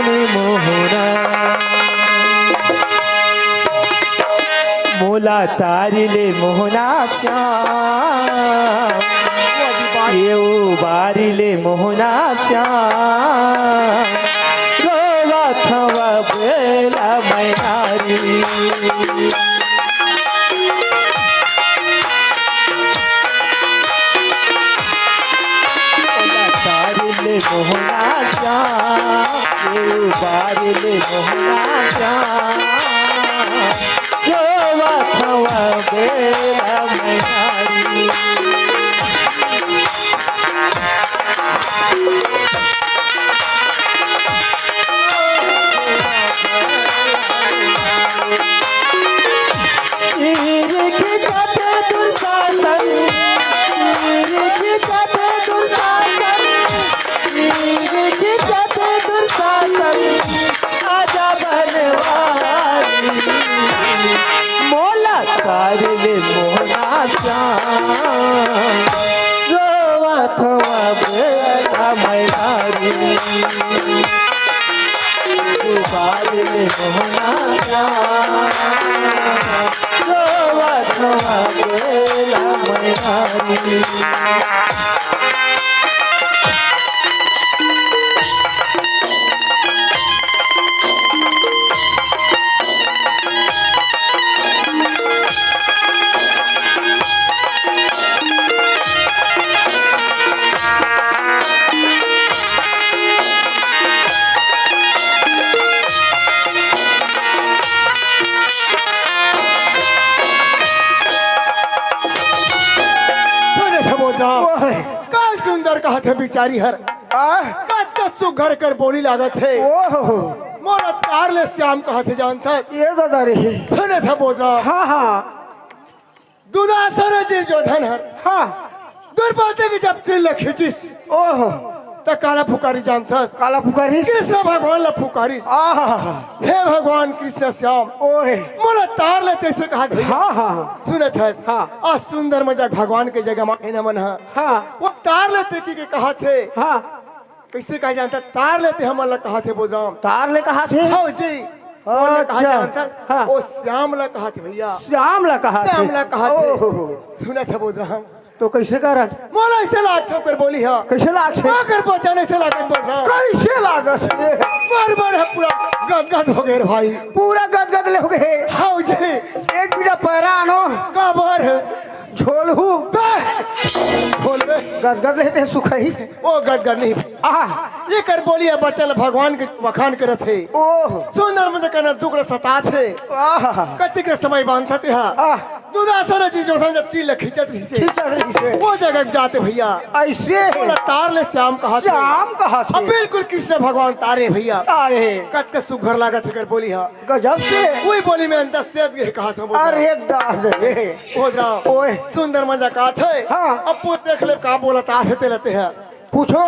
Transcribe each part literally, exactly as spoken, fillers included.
मोहना, मोला तारी ले मोहना श्याम, ये उबारी ले मोहना श्याम, रोवत हवा बेला मैनारी। तारी ले मोहना श्याम, ये उबारी ले मोहना श्याम, रोवत हवा बेला मैनारी। तीर खिंचत दुशासन, तीर खिंचत दुशासन, तीर खिंचत दुशासन, आजा बनवारी। मोला तार ले मोहना श्याम, रोवत हवा बेला मैनारी। उबार ले मोहना श्याम, रोवत हवा बेला मैनारी। सुने थे बोल रहा हूँ। ओए। का सुंदर कहत हे बिचारी हर। आ? कतका सुघर कर बोली लागत हे। ओहो। मोला तार ले श्याम कहत हे जानथस। ये दादा रे। सुने थे बोल रहा हूँ। हाँ, हाँ। दुशासन दुर्योधन हर। हाँ। द्रौपदी के जब चीर ल खींचिस। ओहो। त काला फुकारिस जानथस। काला फुकारिस। कृष्ण भगवान ल फुकारिस। आहा। हे भगवान कृष्ण श्याम। ओए। मोला तार ले तइसे कहत हे। हाँ, हाँ। सुनत हस। हाँ। आज सुंदर मजाक भगवान के जगह मा हे न मन ह। हाँ। वो तार ले ते की के कहत हे। हाँ। कइसे कहा जानथस? तार ले ते हमन ला कहत हे बोल रहा हूँ। तार ले कहत हे? हाँ जी। बोले कहा अच्छा। जानथस? हाँ। ओ श्याम ला कहत हे भैया। श्याम ला कहत हे। श्याम ला कहत हे। ओहो। सुनत हे बोल रहा हूँ। तो कइसे करन? मोला अइसे लागथे ओकर बोली ह। कइसे लागथे? ओकर बचन अइसे लागत बोल रहा हूँ। कइसे लागत हे? मर मर ह पूरा गदगद हो गे रे भाई। पूरा गदगद ले हो गे। हाँ जी। एक बीड़ा पैरा आनो। काबर? झोलहू। बे! झोलबे। गदगद ले ते सुखही। ओ गदगद नहीं। आहा। एकर बोली ह बचन भगवान के बखान करत हे। ओह। सुंदर मुंदर के दुख ल सतात हे। आहा। कतिक समय बांधत हे। आह। दुशासन दुर्योधन जब चीर ल खींचत रहिसे। खींचत रहिसे। वो जगह जाते भैया। अइसे। मोला तार ले श्याम कहत हे। श्याम कहत हे। अब बिल्कुल कृष्ण भगवान तारे भैया। तारे। कतका सुघर लागत हे एकर बोली ह। गजब से। वही बोली में अंदर से ये कहत हूँ बोल रहा हूँ। अरे दादा रे। बोल रहा हूँ। ओए। सुंदर मजाक हे। हाँ। अब पूछ देख ले का बोलत हे तेला ते ह। पूछो।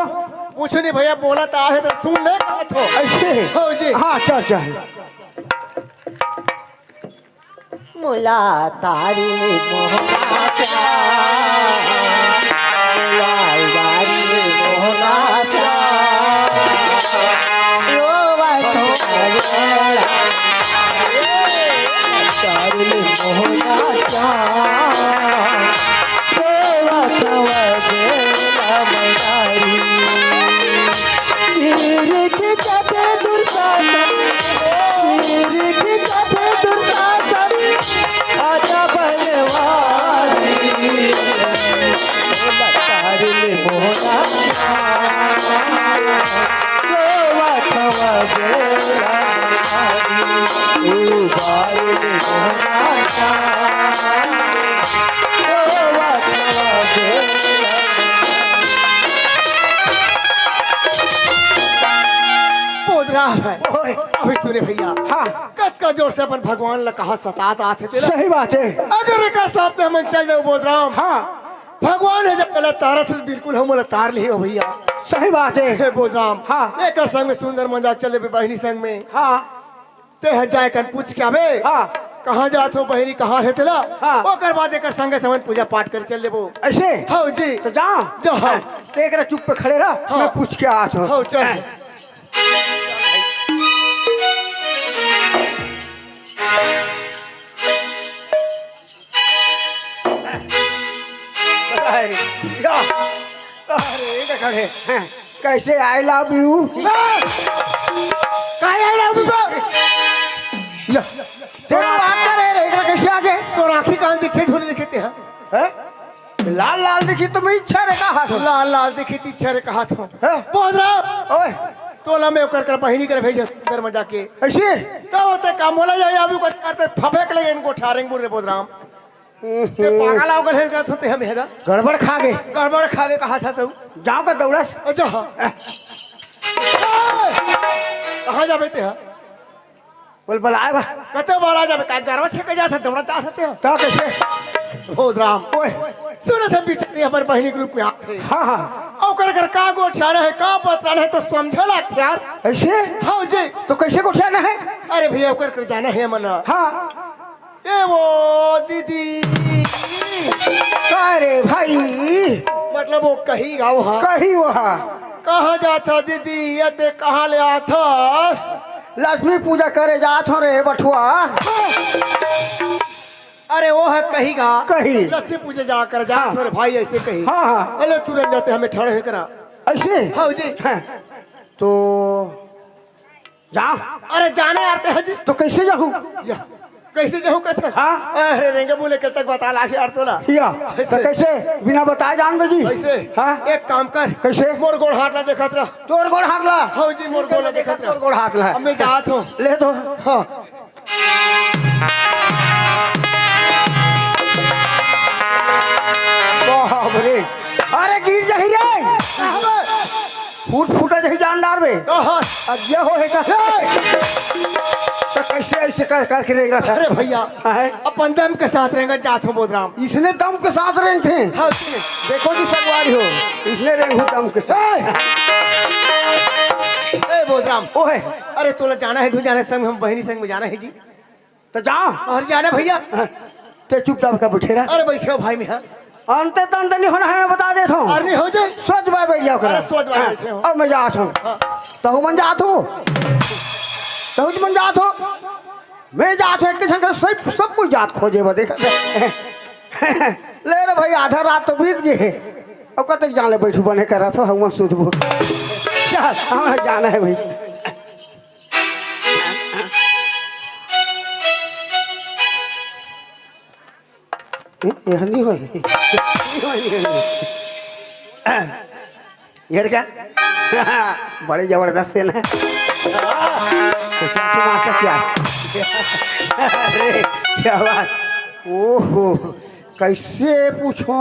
पूछो नहीं भैया, बोलत हे त सुन ले कहत हूँ। अइसे? हाँ जी। हाँ, चल, चल। मोला तारी मोहना श्याम, मोला तारी मोहना श्याम, रोवत हवा बेला, तारी मोहना श्याम, रोवत हवा बेला मैनारी। तीर खींचत दुशासन, तीर खींचत दुशासन, आजा बनवारी। तार ले मोहना श्याम, रोवत हवा बेला मैनारी। उबार ले मोहना श्याम, रोवत हवा बेला बोल रहा है। ओए। अभी सुने भैया। हाँ। कतका जोर से अपन भगवान ला कहा सतात आथे तेला। सही बात हे। अगर एकर साथ में हमन चल देबो बोल रहा हूँ। हाँ। भगवान हे जब गलत तारत हे, बिल्कुल हमन ला तार लिही हो भैया। सही बात हे। हे बोल रहा हूँ। हाँ। एकर संग में सुंदर मजाक चल देबे बहिनी संग में। हाँ। ते ह जाए कन पूछ के आबे। हाँ। कहाँ जात हो बहिनी, कहाँ हे तेला? हाँ। ओकर बाद एकर संगे संग पूजा पाठ करे चल देबो। अइसे? हाँ जी। त जा। जा। हाँ। ते एकरा चुप पे खड़े रह, हाँ। मैं पूछ के आत हूँ। हाँ, चल। या, अरे, ये क्या खड़े? हैं, कैसे I love you? का I love you बा? या, तेरा बाप का रे, रे, एकरा कैसे आगे? तोर आँखी कान दिखे, धुन दिखे ते, हाँ? हैं? लाल लाल दिखी तो मैं इच्छा रे कहा था। लाल लाल दिखी तो इच्छा रे कहा था। हैं? बोध राम। ओए। तोला मैं ओकर कर बहिनी कर भेजे सुंदर में जाके। ऐसे? तो होते काम बोला जाए, अभी ओकर कर पे फफेक ले इनको ठारेंग बुरे बोध राम। ते पागल हो गए हैं, का सोते हम हैगा? गड़बड़ खा गए। गड़बड़ खा गए, कहा था सब। जाओ का दौड़स। अच्छा, हाँ। कहाँ जाबे ते, हाँ? बोल, बलाए बा। कते बला जाबे, का गरवा छेके जात है, दौड़ा जा सकते हो? तो कैसे? बोध राम। ओए। सुनत है बिचारी हमर बहिनी के रूप में आत है। हाँ, हाँ। ओकर घर का गोठाना है, का बतराना है, तो समझे लागथे यार। ऐसे? हाँ जी। तो कैसे गोठाना है? अरे भैया, ओकर घर जाना है मना। हाँ। ए वो दीदी। का रे भाई? मतलब वो कही गाँव हा। कही वो हा। कहाँ जात हा दीदी? ये ते कहाँ ले आत हस? लक्ष्मी पूजा करे जात हो रे बठुआ। अरे वो है कही गा। कही। लक्ष्मी पूजा जा कर जात हाँ। हो रे भाई, ऐसे कही। हाँ, हाँ। अरे तुरंत जाते हमें ठड़े करा। ऐसे? हाँ जी। हाँ। तो जा। अरे जाने यार ते हजी। तो कैसे जाहूँ? जा। कैसे जाहूँ कैसे? हाँ। अरे रेंगे बोले के तक बता लाख यार तोला। या, तो ऐसे। कैसे? बिना बताए जान बे जी? कैसे? हाँ। एक काम कर। कैसे? मोर गोड़ हाथ ला देखत रह। तोर गोड़ हाथ ला? हाँ जी, मोर गोड़ ला देखत रह। तोर गोड़ हाथ ला। अब मैं जात हूँ। ले तो। हाँ। बाप रे। अरे गिर जाही रे। फूट फूटा जाही जानदार बे। कहाँ? अब ये हो है का? तो कैसे ऐसे कर करके रहेगा था? अरे भैया, हैं? अपन दम के साथ रहेंगे, जात हो बोध राम। इसने दम के साथ रहेंगे थे। हाँ जी। देखो जी संगवारी हो, इसने रेंगू दम के साथ। ए बोध राम। ओ है। अरे तोला जाना है, तू जाना है संग, हम बहिनी संग में जाना है जी। तो जाओ। और जाना भैया। हाँ, ते चुपचाप का बैठे रह। अरे बैठे हो भाई में, हाँ। अंते तंत नहीं होना है, मैं बता देता हूँ। अरे नहीं हो जाए। सोच बाय बैठ जाओ करा। अरे सोच बाय हाँ, बैठे हो। अब मैं जात हूँ। हाँ। तहु मन जात हो। तहु मन जात हो। मैं जात हूँ, एक किसान का सब, सब कोई जात खोजे बा, देखा था। ले रे भाई, आधा रात तो बीत गए। अब कतक जान ले बैठू बने करा तो हम सुधबो। चल, हमें जाना है भाई। ए, यह नहीं होय। नहीं होय, नहीं होय। ये क्या? बड़े जबरदस्त है ना। तो सासू माँ का क्या? अरे, क्या बात? ओहो, कैसे पूछो?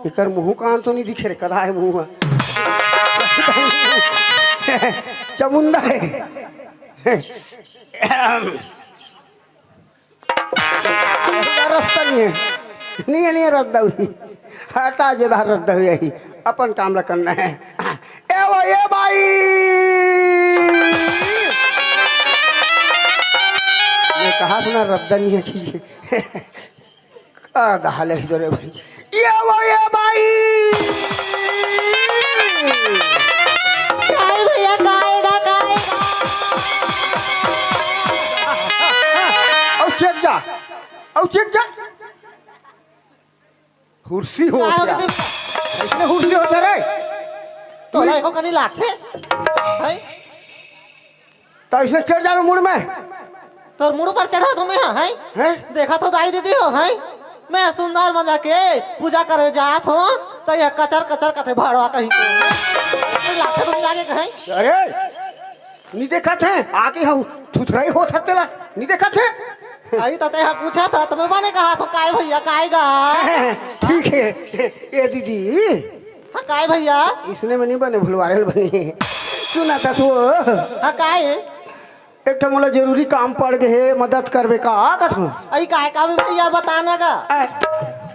एकर मुंह कान तो नहीं दिखे रे, कदा है मुंह? चमुंदा है। रस्ता नहीं है, नहीं है, नहीं है, रद्दा हुई। हटा, जेदा रद्दा हुई यही, अपन काम ला करना है। ए वो, ए भाई, ये कहा सुना रद्दा नहीं है कि का दहाले ही तो रे भाई। ये वो, ये भाई। काय भैया, काएगा, काएगा? और चेक जा, और चेक जा। हुर्सी हो का हो गया। गया? इसने हुर्सी होता रे। तोला एको कनी लाखे? भाई? तो इसने चढ़ जावे मुड़ में। तोर मुड़ पर चढ़ा दूं मैं, हैं? हैं? देखा तो दाई दीदी हो, हैं? मैं सुंदर मजा के पूजा करे जात हूँ, तो ये कचर कचर कथे भाड़वा कहीं के। लाखे तो नहीं लागे कहीं। अरे, नहीं देखत है, आगे हम थुथराई होत हत्तेला, नहीं देखत है। आई तो ते हा पूछा था, तो मैं बने कहा तो काय भैया, काय गा? ठीक है, ए दीदी। हाँ, काय भैया? इसने में नहीं बने, भुलवारेल बने। सुना था तू। हाँ, काय? एक ठो मोला जरूरी काम पड़ गए हे, मदद करबे का? आ कथों। अई काय काम हे भैया, बताना गा। ए,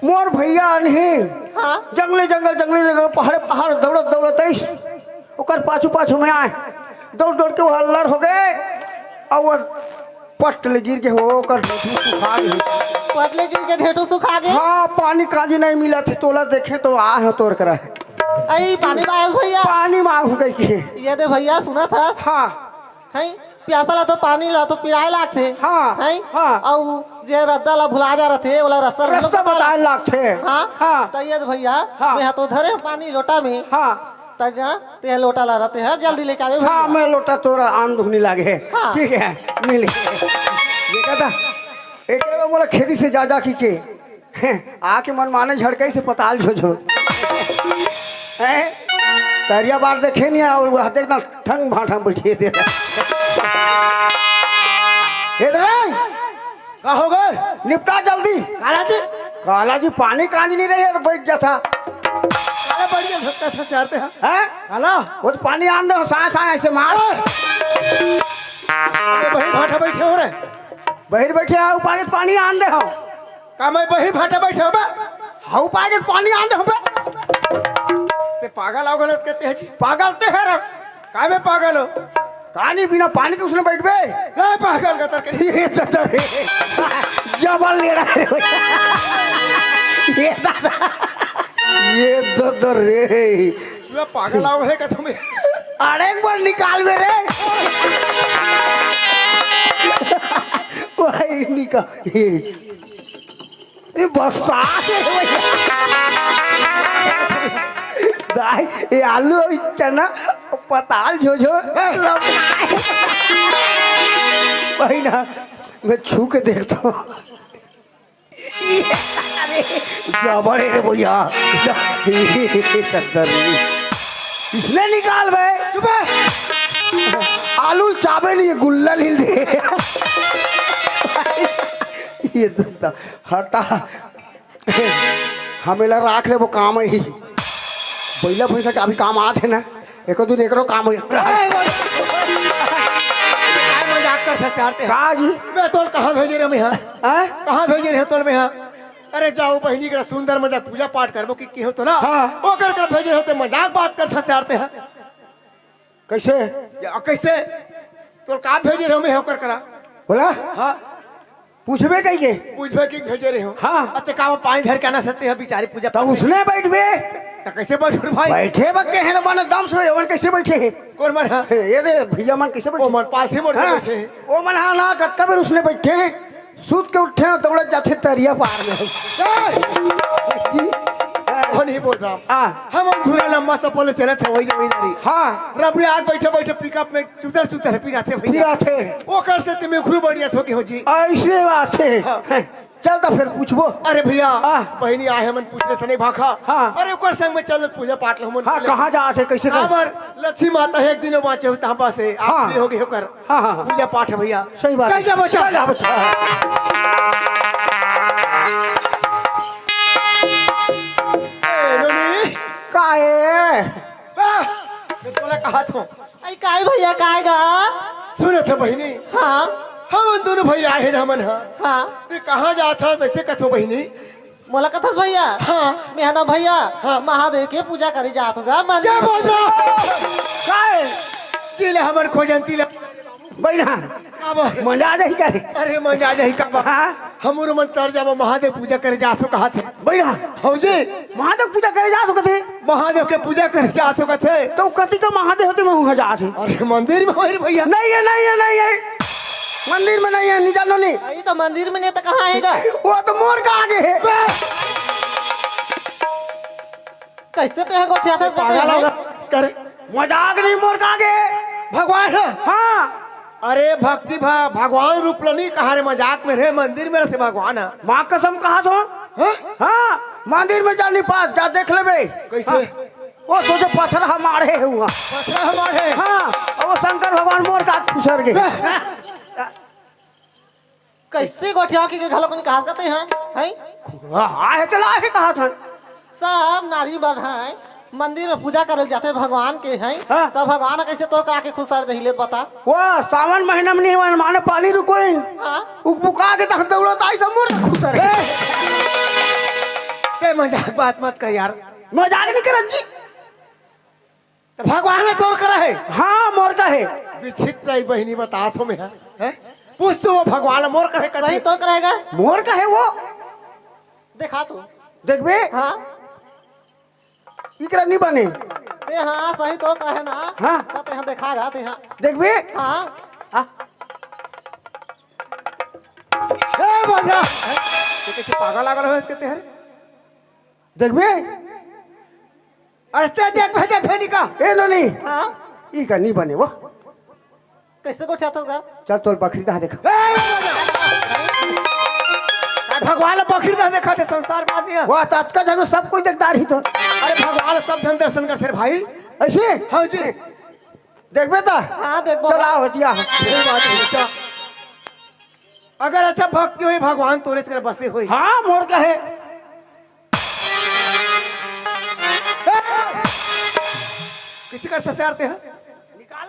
मोर भैया अनही हाँ। जंगले जंगल, जंगले जंगल, पहाड़े पहाड़ दौड़त दौड़त आइस। ओकर पाछू पाछू में आए, दौड़ दौड़ के वो हल्लर हो गए। और वो पट ले गिर गए, वो ओकर ढेठू सुखा गए। पट ले गिर के ढेठू सुखा गए? हाँ, पानी काजी नहीं मिला थे, तोला देखे तो आ है तोर करा। अई पानी बायस भैया। पानी मांग गई के। ये दे भैया, सुना था? हाँ। हैं? प्यासा ला तो पानी ला तो पिराए लागथे। हाँ, हैं? हाँ। अउ जे रद्दा ला भुला जा रथे, ओला रस्ता ला रस्ता पता बताए लागथे। हाँ? हाँ। त ये भैया, हाँ। मैं तो धरे पानी लोटा में। हाँ। त जा, ते लोटा ला रथे, हाँ, जल्दी लेके आवे हाँ, भैया। मैं लोटा तोरा आन दुखनी लागे। हाँ। ठीक है, मिल। ये कहता, एक बार मोला खेती से जा जा की के। हैं, आके मन माने झड़कई से पताल झोझो। हैं? तरिया बार देखे नहीं और वो देखना ठंग भाठा बैठे थे। ए रे, का हो गए? निपटा जल्दी। काला जी? काला जी, पानी कांज नहीं रही है, बैठ जाता। काला बैठ गया, झटका से चारते हैं। हैं? काला? वो तो पानी आन दे, साए साए ऐसे मार। अरे भाई, भाठा बैठे हो रे। बहिर बैठे आओ, पागल पानी आन दे हो। का मैं बहिर भाठा बैठे हो बे? हाउ पागल पानी आन दे हो बे। ते पागल आओ गलत कहते हैं जी। पागल ते है रस। का मैं पागल हो? कहानी बिना पानी के उसने बैठ बे। रे पागल का तरकरी। ये तो, तो रे। जबल ले रहा है। ये दादा। ये तो, तो रे। पूरा पागल आओ है का तुम्हें? अरे एक बार निकाल बे रे। भाई निकाल। ये, ये बरसात है भैया। दाई, ये आलू अउ चना पताल झोझो। भाई ना, मैं छू के देखता हूँ। ये, अरे, जबड़े रे भैया। ये कद्दर रे। इसने निकाल बे। चुप है। आलू चाबे नहीं, गुल्ला हिल दे। ये तो हटा। हमेला राख ले, वो काम है ही। बैला भैंसा के अभी काम आत है ना, एको दिन एकरो काम हो। अरे, मजाक, मजाक करत हस यार ते। का जी? मैं तोल कहाँ भेजे रहे मैं, हाँ? हाँ? कहाँ भेजे रहे तोल मैं, हाँ? अरे जाओ बहिनी के सुंदर मजाक पूजा पाठ करबो कि, कि हो तो ना? हाँ। ओकर कर भेजे रहे ते मजाक बात करत हस यार ते, हाँ? कैसे? या कैसे? तोल का भेजे रहे मैं ओकर करा? बोला? हाँ। पूछबे कही के? पूछबे कि भेजे रहे हो? हाँ। अते का वो पानी धर के आना सकते हैं बेचारी पूजा तब पाठ में? उसने बैठबे। त कैसे बैठ भाई? बैठे बा के हैं ना, माने दम से, ओमन कैसे बैठे हैं? कौन मन है? ये दे भैया मन कैसे बैठे? ओ मन पालथी मोड़ के हाँ। बैठे हैं। ओ मन हाँ ना, कतका बेर उसने बैठे हैं, सूत के उठे हैं, दौड़त जाते तरिया पार में। ए! जी। वो नहीं बोल रहा। हाँ। हम धुरा लंबा सफर ले चलत है, वही जमींदारी। हाँ। रबड़ी आग बैठे बैठे पिकअप में चुतर चुतर पी रहे थे भैया। पी रहे थे। ओकर से ते मुखरू बढ़िया थोके हो जी। ऐसे बात है। हाँ। चल त फेर पूछबो। अरे भैया, हाँ। बहिनी आहे मन पूछ रहे थे नहीं भाखा। हाँ। अरे ओकर संग में चल पूजा पाठ लो मन हाँ, बोले। कहाँ जा से, कैसे कर? हमर लक्ष्मी माता है, एक दिन बाँचे हो तहाँ पास है। हाँ। आप हो गए होकर। हाँ, हाँ, हाँ। पूजा पाठ है भैया। सही बात चल है। जा बच्चा। चल जा बच्चा। ए, नोनी। का है? बा, मैं तोला कहा था। आई काय भैया, काय गा? सुनत है बहिनी। हाँ। हमन दोनों भैया हे न हमन ह। हाँ। ते कहाँ जात हस ऐसे कथो बहिनी? मोला कथस भैया? हाँ। मैं ह ना भैया, हाँ। महादेव के पूजा करे जात हूँ गा मन। क्या बोल रहा? काय? जी ले हमन खोजन तिला। बहिना, का बोल? मजा आ जाही का रे? अरे मजा आ जाही का बा? हाँ? हमरो मन तर जाबो महादेव पूजा करे जात हो कहा थे। बहिना। हौ जी। महादेव पूजा करे जात हो कथे? महादेव के पूजा करे जात हो कथे। तो कति का महादेव होते मैं वहाँ जात है। अरे मंदिर में होई रे भैया। नहीं है, नहीं है, नहीं है। मंदिर में नहीं है, नहीं जानो नहीं। अरे तो मंदिर में नहीं तो कहाँ आएगा? वो तो मोर का आगे है। कैसे ते ह गोठियाथस कथे पागल हे? होगा, करे। मजाक नहीं मोर का आगे। भगवान ह। हाँ। अरे भक्ति भा-, भगवान रूप ल नहीं कहा रे, मजाक में रे, मंदिर में रथे भगवान ह। माँ कसम कहा तो। हाँ? हाँ, मंदिर में जा नहीं पास, जा देख लेबे। कैसे? हाँ। वो सोचे पत्थर हमारे है हुआ। पत्थर हमारे है। हाँ, वो शंकर भगवान मोर का खुसर गए। कैसे गोठिया के घलो कोनी कहा सकते हैं, हैं? हाँ, हाँ, है तो ला है कहा था। सब नारी बर हैं, मंदिर में पूजा करल जाते भगवान के हैं, हाँ। तब भगवान कैसे तोर करा के खुसर जही ले बता? वाह, सावन महीना में नहीं हुआ, माने पानी रुको ही। हाँ। उकबुका के तक दौड़त आई सब मोर खुसर। ए! ए, मजाक बात मत कर यार। मजाक नहीं करत जी। त भगवान ह तोर करा हे? हाँ, मोर का हे। विचित्र ही बहिनी बतात हो मैं, हैं? पूछ तो वो भगवान मोर कहे कथे। सही तोर करा हे गा? मोर का हे वो। देखा तू। देखबे? हाँ। इकरा नहीं बने। ते हाँ, सही तो कहे ना। हाँ। त ते हाँ देखा गा, ते हाँ। देखबे? हाँ। हाँ। ए, बाजा। ते कैसे पागल लागल हो इसके तेहर? देखबे? अरे ते देख भाई, देख भाई निका। ए, नोनी। हाँ। ई का नहीं बने वो। कैसे गोठियाथस गा? चल, तोर बखरी दहा देखा। ए, ए, ए, ए। का भगवान ला बखरी दहा देखा थे संसार में आदमी? वाह, त अतका झन सब कोई देखदार ही तो। अरे, भगवान ला सब झन दर्शन करथे रे भाई। ऐसे? हाँ जी। देखबे त? हाँ, देखबो। चला, हटिया। सही बात है, अच्छा। अगर अच्छा भक्ति होई, भगवान तोरे से बसे होई। हाँ, मोर कहे। किसी कर फंसारते हैं?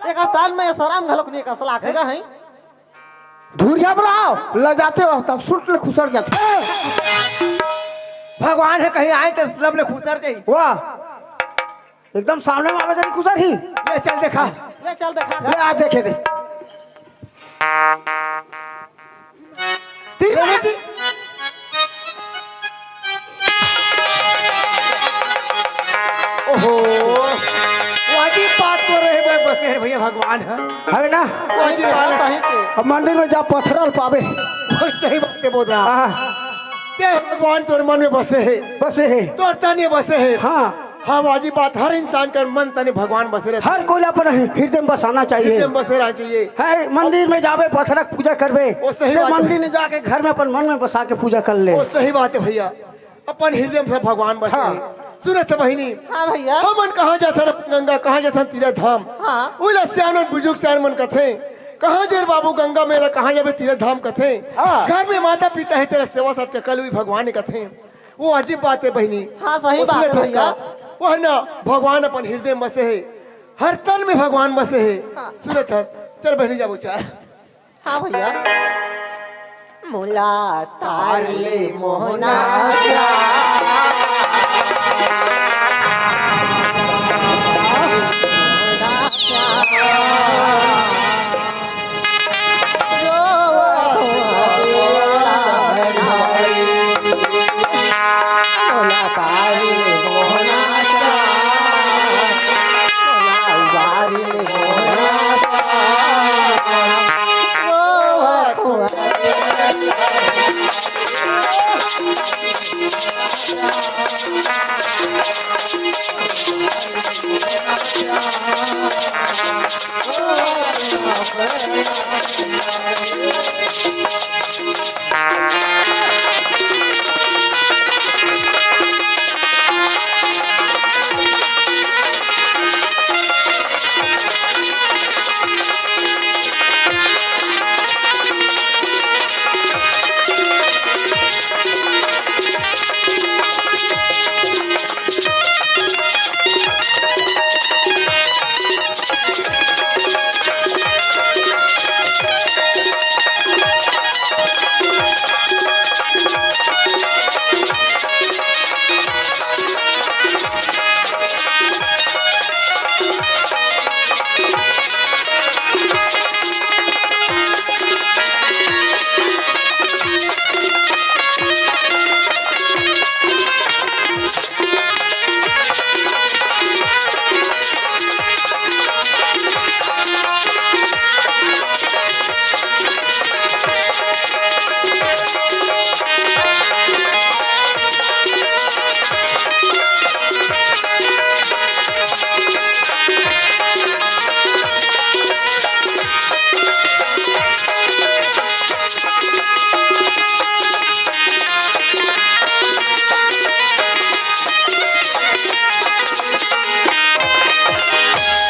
एक तान में सराम घलोक नहीं कसला आखिर है। धुरिया बनाओ, लजाते हो, तब सुट ले खुसर जाते। भगवान है, कहीं आए तो सब ले खुसर जाई। वाह, एकदम सामने में आवे जाई खुसर ही। ले चल देखा। ले चल देखा। ले आ देखे दे। तीन बजे। ओहो, वाजिब बात तो रहे बे, बसे हे भैया भगवान है। है ना? वाजिब बात है। अब मंदिर में जा, पथरल पावे। सही बात है, बोल रहा। हाँ। ते भगवान तोर मन में बसे हे। बसे हे। तोर तन में बसे हे। हाँ। हाँ, वाजिब बात, हर इंसान कर मन तने भगवान बसे रहते हर हैं। कोई अपन हृदय में बसाना चाहिए। हृदय में बसे रहना चाहिए। है, मंदिर में जाबे, पथरा के पूजा करबे, वो सही तो बात है। मंदिर में जाके घर में अपन मन में बसा के पूजा कर ले। वो सही बात है भैया, अपन हृदय में भगवान बसे हाँ। हैं। सुनत है बहिनी, हाँ भैया। हमन कहाँ जाथन गंगा, कहाँ जाथन तीरथ धाम? हाँ। उला सियान मन, बुजुर्ग सियान मन कथे, "कहाँ जे रे बाबू गंगा मेला, कहाँ जाबे तीरथ धाम?" कथे। हाँ। घर में माता पिता है, तेरा सेवा सब के कल भी भगवान ने कथे। वो अजीब बात है बहिनी। हाँ, सही वो बात है सुनत हस भैया। का? वो है ना, भगवान अपन हृदय में बसे है, हर तन में भगवान बसे है। हाँ। सुनत हस, चल बहिनी जाबो चाल। हाँ भैया। मोला तार ले मोहना श्याम।